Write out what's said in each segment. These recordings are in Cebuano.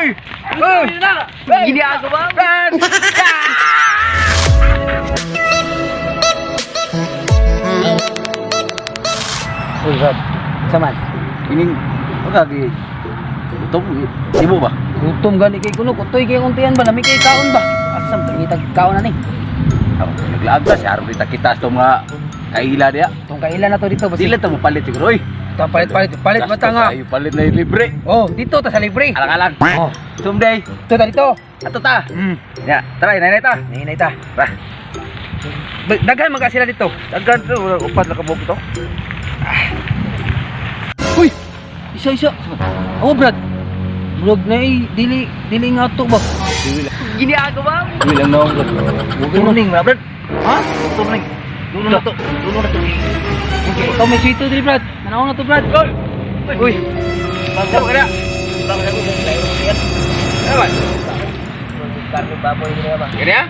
Uy! Uy! Ginagawa mo! Brad! Uy, Brad. Saman. Ining, magagi. Gutom, ibo ba? Gutom gani kay kuno, kutoy kay untian ba, lami kay kaon ba? Asam tangitag kaon na ni. Ako, naglaag ka, siya aron kita sa mga kaila niya. Tong kaila na to dito basi. Dili ta mo palit siguro, oy. Ta palit palit palit Gasto bata nga. tayo, palit na yung libre. Oh, dito ta sa libre. Alang-alang. Oh, Someday, dito ta dito. ato ta. Ya, tara, inay ta. Nahinay ta. Tara. Daghan man ka sila dito. Daghan to, upat na kabuk ito. Uy! Isa isa. Oh, Brad. Murag na eh, dili dili nga to ba? Ginagawa mo. Dili lang naong. Gutom ning, Brad. Ha? Gutom ning. Dulo na to. Dulo na to. Okay, ikaw may sweet dili, Brad. Nanaw na to, Brad. Uy. Bago ka na. Ano ba? Gani ah?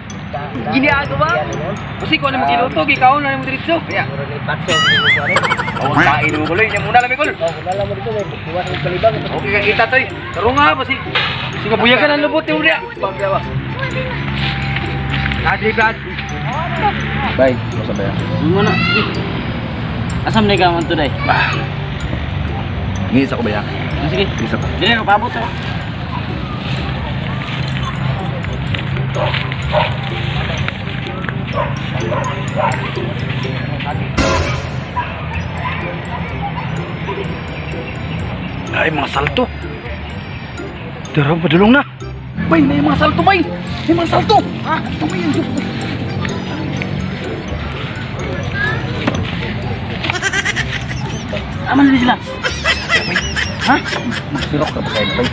Ginagawa mo. Kasi ko na magiluto, gikaon na mo diretso. Kaya. Awang kain mo guloy, nya muna lami gul. Okay ka kita toy. Karon nga basi. Sige buyagan ang lubot ni Uria. Adri, Brad. Bye, masa ba yan? Ano na, sige. Asam na ikaw man today? Bah. Ngisa ko ba yan? Ah, sige. Ngisa ko. Dili ko paabot ako. Ay, mga salto. Dara, padulong na. Bay, may mga salto, bay. May mga salto. Ah, ito may yung Aman na sila. Ha? Magsirok ka ba kayo na, bay?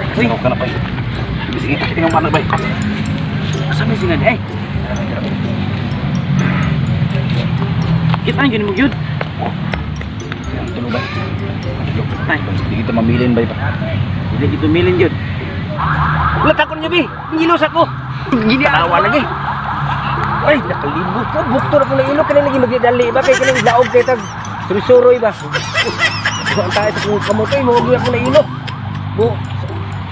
Magsirok ka na, bay. Sige, tingnan mo na, bay. Asa may sila eh? Kita ang yun mo yun. Ang tulog, bay. Ang tulog. Ay. Hindi kita mamilin, bay pa. Dili kita milin yun. Wala takon niyo bi. Ngilos ako. Tanawa lagi. Ay, nakalimot ko. Bukto na ko na ilo. Kanina lagi magdali ba? Kay kaning laog kay tag suroy ba? Ang tayo sa kong kamot ay, mawag ako na ilo. Bu,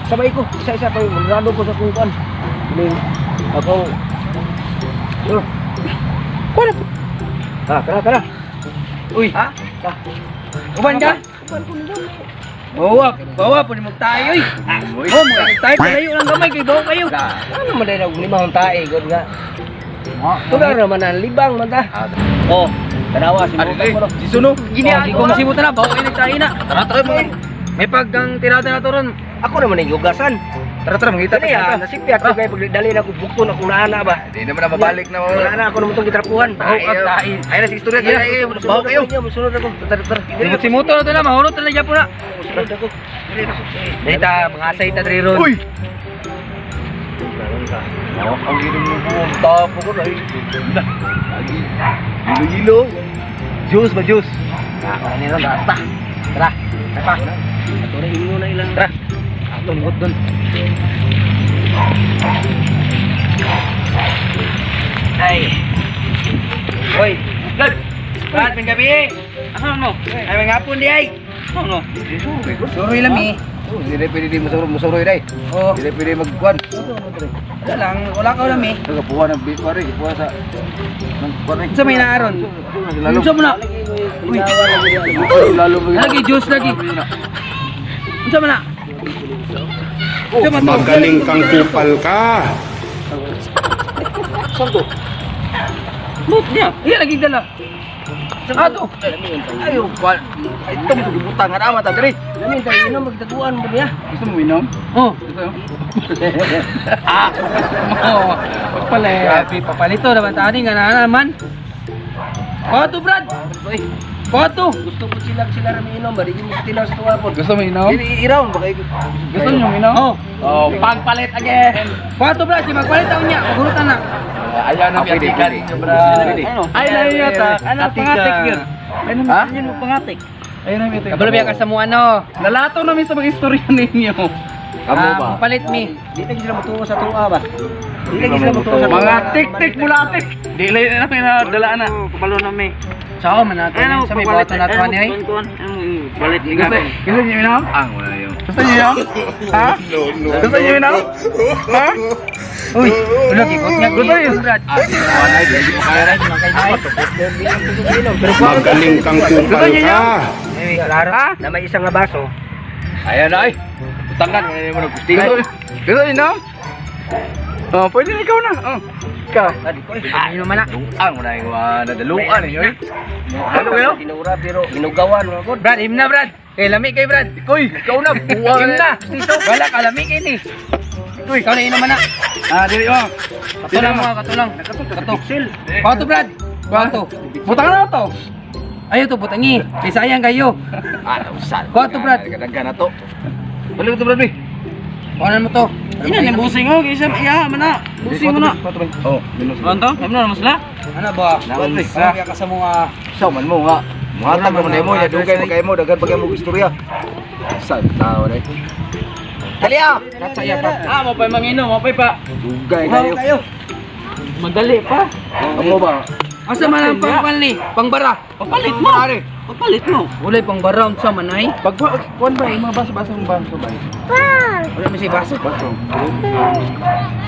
sabay ko. Isa-isa ko. Rado ko sa kong kuan. Kining, ako. Oh. Kuan na. Ah, kara, kara. Uy. Ha? Ha? Uban ka? Bawa, bawa po ni magtayo oy. Uy. Oh, mga tayo palayo lang gamay kay bawa kayo. Ano man dai lima ang tae gud nga. Tugar naman ang libang man ta. Oh, tanawa si Ano, mo. eh? Si Suno. Ginagawa. Ko masibot na bawa kayo nagtahi na. Tara, tara, mga. May paggang tirada na to ron. Ako naman ay hugasan. Tara, tara, mangita. Dali ha, nasipyat ko kay pagdali na ko bukto na kung naana ba. Hindi naman na mabalik na. Wala na ako naman itong gitrapuhan. Ay, tae. Ay, na si istorya. Ay, baho kayo. Musunod ako. Tara, tara. Simuto na to na, mahulot na lang po na. Musunod ako. Dali ta, mga asay ta diri ron. Uy! Ang ginom mo po, ang tapo ko na. Lagi. Gilo-gilo. Juice ba juice? Ah, ni ron ta. Tara. Tara. Ato na ingo na ilang. Tara. Ato limot dun. Ay. Hoy, Brad. Brad, may gabi. Asa mo? Ay, may ngapon di ay. Ano? Suroy lang eh. Hindi na pwede di masuro, masuro yun ay. Oh, Hindi na pwede magkuhan. wala lang, wala ka ulam eh. Nagapuha ng bit pare, gapuha sa ng kuwan ay. Unsa may naaron? Lalo. Unsa mo na? Uy, Lalo. lagi juice lagi. Unsa man na? Unsa man to? Magaling kang kupal ka. But niya. Iya lagi dala. Ato. Ayo, kuwan. Ay, ito mo gibutang nga ama ta diri. Lamin tayo inom magtaguan mo niya. Gusto mo inom? Oh. Gusto mo? Ah. Oh. Papalit. Grabe, papalito naman tani nga na naman. Kwato, Brad. Kwato. Gusto ko sila sila rami inom ba di mo tilaw sa tuwa pod. Gusto mo inom? Iraw ba kay Gusto niyo inom? Oh. Oh, pagpalit again. Kwato, Brad, si magpalit ako niya. Magurutan na. Ayaw na pwede, atikan pwede. ninyo, Brad. Pwede. Ay, na yata. Ano pangatik yun? Ha? Ano mo pangatik? Ayun na yata. Kabalo biya ka sa mo ano. Lalato namin sa mga istorya ninyo. Kamo Ah, ba? Papalit mi. Di lagi sila mutuo sa tuwa ba. Di lagi sila mutuo sa tuwa. Mga tik-tik mulatik. Di lang na namin na dala na. Kabalo na may. Sao man nato Ano sa may buhaton nato ani ay. Ano balit ni Gusto gabi. gusto niyo inom? Ah, wala yun. Gusto niyo yun? Ha? Gusto niyo yun? Ha? Uy, wala gikot nga. Gusto niyo? Brad. Magaling kang kupal ka. Eh, klaro. Ha? Na may isang nga baso. Ayan na ay. Utangan mo na mo naggusti. Gusto niyo no? Oh, pwede na ikaw na. Oh. Ikaw. Ay, naman na. Ang mo na yung nadaluan ninyo eh. Ano kayo? Tinura pero ginugawan mo ako. Brad, him na Brad. Eh, lami kay Brad. Koy, ikaw na buwa Him na. Wala ka lami kay ni. Uy, ikaw na inuman na. Ah, dili mo. Katulang mo, katulang. Kato. Pato Brad. Pato. Butang na to. Ayo to butangi. Kay sayang kayo. Ah, usal. Kuha to, Brad. Kadaghan na to. Balik to Brad. Bi. Kuhanan mo to. Ina ni busing oh, kay isang iya man na. Busing mo na. Oh, minus. Ano to? Ano na sila? Ano ba? Naunsa. Kaya ka sa mga Sa man mo nga. Muhatag naman nimo ya dugay mo kay mo daghan pa kay mo istorya. Sa tao dai. Dali ah. Ah, mo pa manginom, mo pa. Dugay kayo. kayo. Madali pa. Amo ba? Asa man ang pangpan ni? Pangbara. Papalit mo. Papalit mo. Walay pangbara unsa man ay? Pag kuan ba yung mga baso-baso ng baso ba? Wala man siya baso. Baso.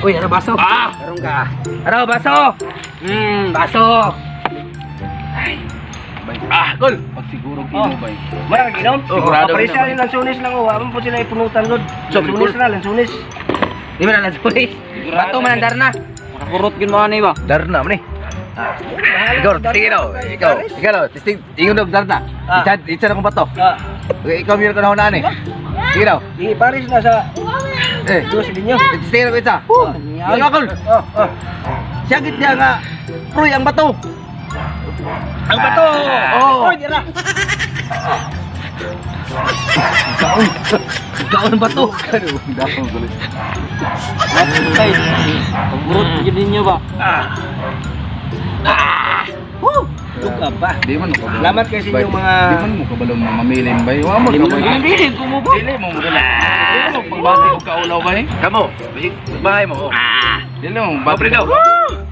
Uy, ara baso. Ah! Karon ka. Ara baso. Baso. Ah, gol. Pag siguro kino ba? Mara ginom. Sigurado Kaparisa na ba? ni lansunis lang oh. Wa man po sila ipunutan god. So, Lansunis na, lansunis. Di man lansunis. Bato man ang darna. Makakurot gyud mo ani ba? Darna man ni. Ikaw, sige daw. Ikaw, ikaw daw. Testing, ingon daw darna. Ah. Itsa, itsa na kong bato. Ah, Okay, ikaw meron ka na hunaan eh. Sige daw. di Paris na sa Eh, Diyos ninyo. testing ako itsa. Ano akol? Oh, oh. Siya gid niya nga Proy ang bato. Ang bato. Oh. Oy, dira. Ikaw ang bato. Daon gulit. Pagkurot gyud ninyo ba? Duga ba? Di man mo kabalo. Salamat kay sa inyong mga- Di man mo kabalo mga mamilin ba? Wa mo kabalo. Dili ko mo ba? Dili mo mo. Dili mo pagbati og kaulaw ba? Kamo, bahay mo. Dili mo bati. daw.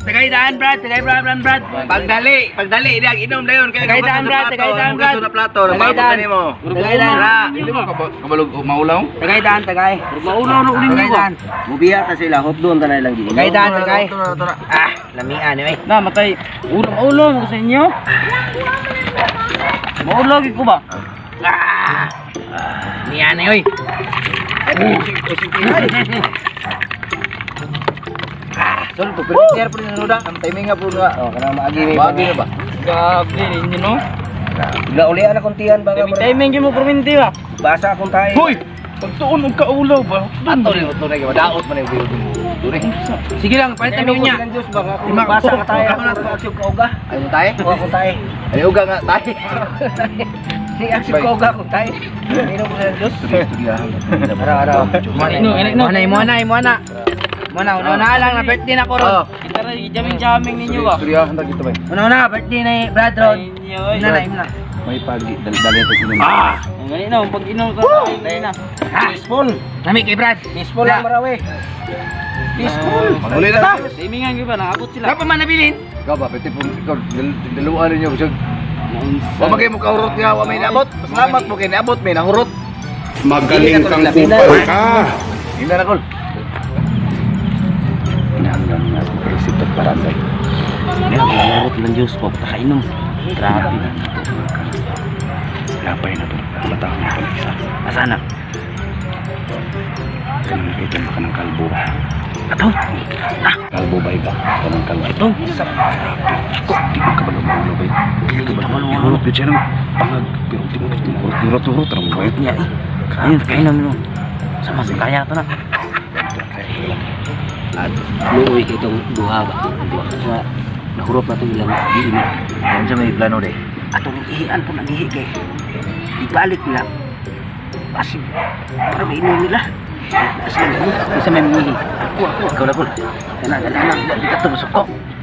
Tagay daan Brad, tagay Brad, Brad, Brad. Pagdali, pagdali diyang inom dayon kay Tagay daan, Brad, tagay daan, Brad. na plato, Tagay mabot daan. na nimo. Tagay daan. Dili mo kabalo og maulaw. Tagay daan, tagay. Maulaw na ulit Tagay daan. Mubiya ta sila hot doon tanay lang ginom. Tagay daan, tagay. Ah, lamian eh. Na matay. Ulam ulo mo sa inyo. Maulaw gyud ko ba? Ah. Lamian eh oy. Sol, to prepare po ni Nuda. Ang timing nga po nga. Oh, kanang maagi ni. Maagi na ba? Grabe ninyo no. Bigla uli ana kung tiyan ba nga. Timing gyud mo perminti ba? Basa akong tayo. Hoy! Pagtuon og kaulaw ba? Ato ni to na daot man yung Dure. Sige lang, palitan Inom niyo niya. ko silang Diyos ba nga kung basa ka tayo ako aksyon ka uga. Ay mo tayo? O akong tayo. Ay uga nga tayo. Si aksyon ka uga akong tayo. Inom ko silang Diyos. Ara ara. Ino, ino, ino, mo na, mo na. Mo na, una lang na birthday na ko ron. Oh. Jaming-jaming ninyo ba? Istoryahan ta kita ba? Una na, birthday na Brad Ron. Una na, una. May pagi dali ito inom. Ah! Ang na, pag inom ka, na. Peaceful. Nami kay Brad. Peaceful lang marawi. Peaceful. Manguli na ta. Timingan gyud ba naabot sila. Dapat man nabilin. Ikaw ba pwede po ikaw daluan ninyo bisag. Wa magay mo kahurot nga wa may naabot. Salamat mo kay naabot may nahurot. Magaling kang kupal ka. Hina na kol. Inaanggang nga sa isip at barangay. Nahurot lang Diyos po, nakainom. Grabe na. Lapay na to. Mata ang paligsa. Asa na? Kanang nakita mo kanang kalbo. Ato. Kalbo ba iba? Kanang kalbo. Ito. Ko, di ko kabalo maulo ba? Di ko kabalo. Ihurot yun siya ng pangag. Pero di mo hurot, hurot, hurot. Tarang mo Niya eh. Ayun, kainom mo. Sama sa kaya to na. Luoy kay itong duha ba? Duha nga nahurot na itong ilang giinom. Yan siya may plano de. Atong ihian po nagihi kay ibalik nila. Basig para mainom nila. Kasi isa may mangihi. Ako ako. Ikaw na kol. Kana kana na di ka to ko.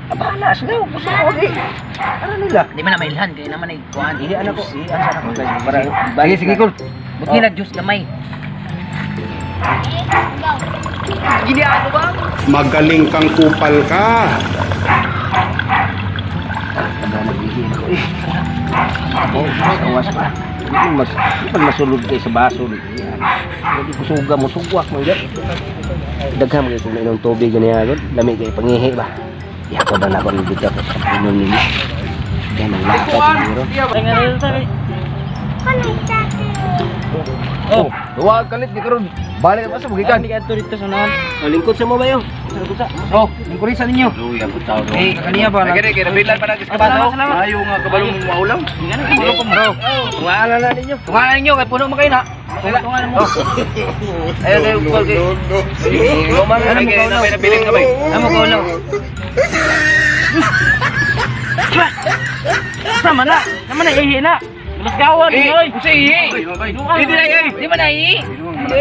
Abala sila gusto ko di. Ara nila. Di man na mailhan kay naman ay kuan. Ihian ako, ihian sana ko guys. Para Sige sige kol. Buti na juice gamay. Magaling kang kupal ka. Ako, awas pa. Di mas di pa masulod kay sa baso ni. Hindi ko suga mo sugwak man gyud. Daghan man kay kung inom tubig ganiya gud, lami kay pangihi ba. Yako ba na ako ng dito ko sa inom ninyo. Kaya nang lakad siguro. Oh, duwa kalit di karon. Balik pa sa bugikan. Lingkod sa mo ba yo? Oh, lingkuri sa ninyo. Luya po tao. Eh, kakaniya ba? Kaya kay nabilan pa nagis kabato. Ayo nga kabalong maulam. Wala na ninyo. Tunganan ninyo kay puno man kayo na. Tunganan mo. Ayo kayo kol kay. Ano mo kaunaw? Nabilin ka bay. Ano mo kaunaw? Sama na. Sama na ihi na. Lasgawan Eh, oy. unsa ihi? Hindi na ihi. Di ba na ihi?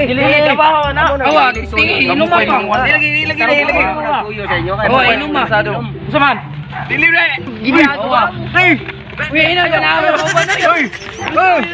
Dili trabaho na. Awa, tingin inom pa. Di lagi, di lagi, di lagi. Kuyo sa inyo Oh, inom ma. Unsa man? Dili na. Gini. Hey. Uy, ina ka na. Oy. Oy.